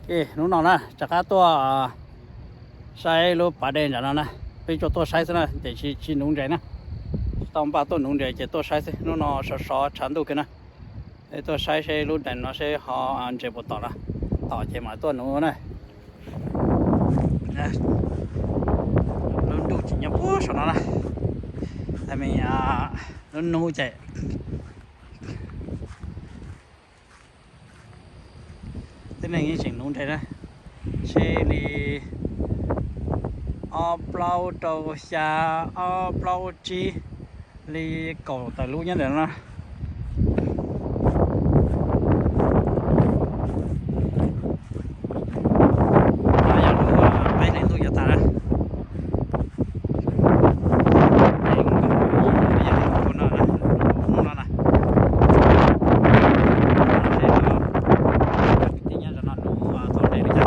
Ok, hnub no na rov qab tuaj saib lub pas dej nram no na. Peb tsuas tuaj saib xwb na, ces tsis nuv ntses na. Tsis tau npaj tuaj nuv ntses ces tuaj saib xwb. Hnub no sov sov tshav ntuj kiag na. Tuaj saib seb lub dam no seb ho ntses puas tom na. Tom ces mam tuaj nuv na. Lub ntuj tseem nyob puag saum no na. Tab sis lub hnub ces tib neeg yeej tseem nuv ntses na. Seb li ob plaub rau xya, ob plaub tsib, li kaum tawm lub nyob ntawm no. Yog lub peb hlis ntuj yuav tas na. Hnub no na, kwv tij nyob no nuv tau ntses li cas.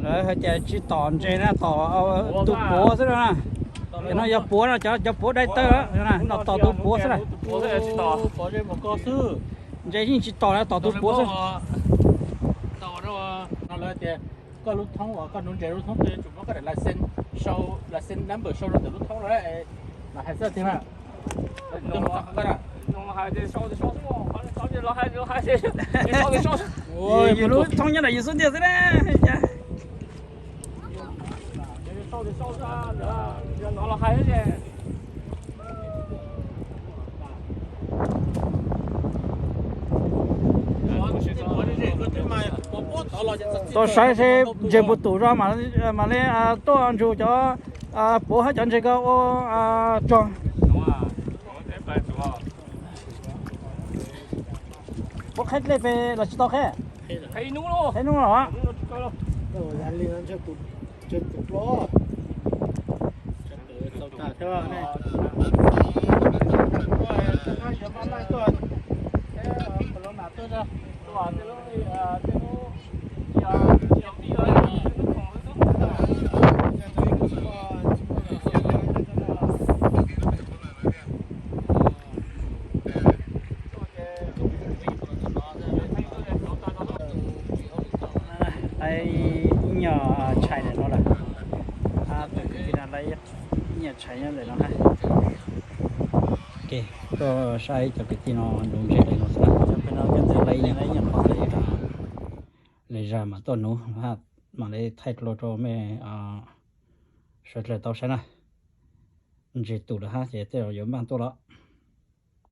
Lawv hais tias tsis tom ntses na, tom tus puav xwb na. Cov no yog puav no, cov puav dai tawb no, tom tus puav xwb na. Ntses yeej tsis tom, tom tus puav xwb. Koj lub thoob uas koj nuv ntses lub thoob twg yuav tsum muab koj daim license, license number sau rau ntawm lub thoob no. Los hais xwb tiag na. Yus lub thoob nyob ntawm yus xub ntiag xwb na. Tuaj saib seb ntses puas tum zog mam li tuaj ntsug cov puav hab cov ntses ko ua tsog. Puav qheb dlej pem los tsis tau qheb? Qheb hnub los. Lawv ib nyuag tshais ntawm no lawm. Tus kwv tij no lawv ib nyuag tshais nyob ntawm no na. Ok, tuaj saib cov kwv tij no nuv ntses li no xwb na. Lawv ib nyuag qhov ntawm li zag mam tuaj nuv, mam li thaij dlua rau mej sawv dlawg tau saib na. Ntses tum lawm hab ces tej zaum yuav npaj tuaj los.